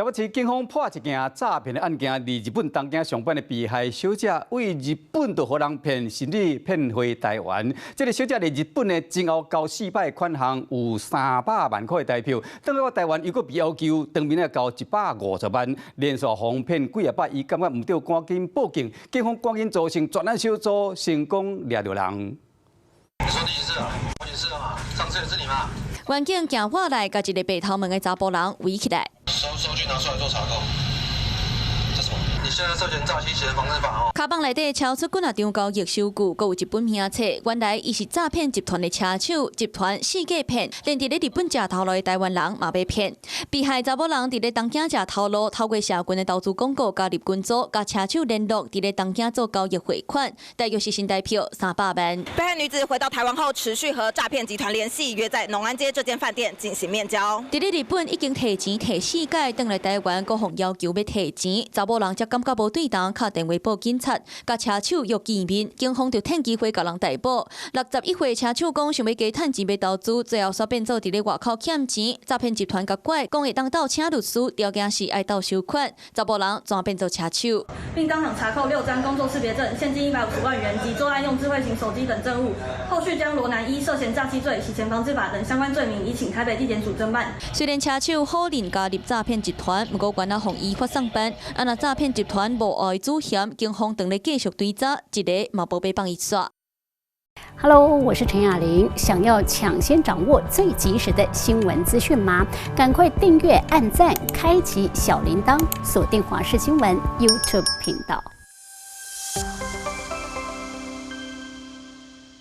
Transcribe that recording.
台北市警方破一件詐騙的案件，佇日本東京上班的被害小姐，對日本就予人騙，甚至騙回台灣。這个小姐佇日本呢，前後交四擺款項有300萬塊的台票，轉來台灣又閣被要求當面來交150萬，連續予騙幾仔擺，伊感覺毋對，趕緊報警，警方趕緊組成專案小組，成功掠著人。你說第幾次啊？好幾次了嘛？上次也是你嘛？員警行過來，共一个白頭毛的查埔人圍起來。收據拿出來做查扣。這什麼？你現在涉嫌詐欺洗錢防治法哦。跤蠓內底抄出幾若張交易收據，閣有一本名冊。原來伊是詐騙集團的車手，集團四界騙，連佇咧日本食頭路的台灣人嘛欲騙。被害查某人佇咧東京食頭路，透過社群的投資廣告加入群組，佮車手聯絡，佇咧東京做交易匯款，大約是新台票300萬。被害女子回到台灣後，持續和詐騙集團聯繫，約在農安街這間飯店進行面交。佇咧日本已經提錢提四擺，轉來台灣，閣予要求欲提錢，查某人才感覺無對頭，敲電話報警察，佮車手約見面，警方就趁機會共人逮捕。61歲車手講想欲加趁錢欲投資，最後煞變做佇咧外口欠錢，詐騙集團共拐，講會當鬥請律師，條件是愛鬥收款，查某人轉變做車手。並當場查扣六張工作識別證、現金150萬元及作案用智慧型手機等證物。後續將羅男依涉嫌詐欺罪、洗錢防治法等相關罪名，移請台北地檢署偵辦。雖然車手否認加入詐騙集團，毋過原來予依法送辦。啊，若詐騙集團無愛主嫌，警方當咧繼續追查，一个嘛無欲放伊煞。 Hello，我是陳雅玲。想要搶先掌握最及時的新聞資訊嗎？趕快訂閱、按讚、開啟小鈴鐺，鎖定華視新聞 YouTube 頻道。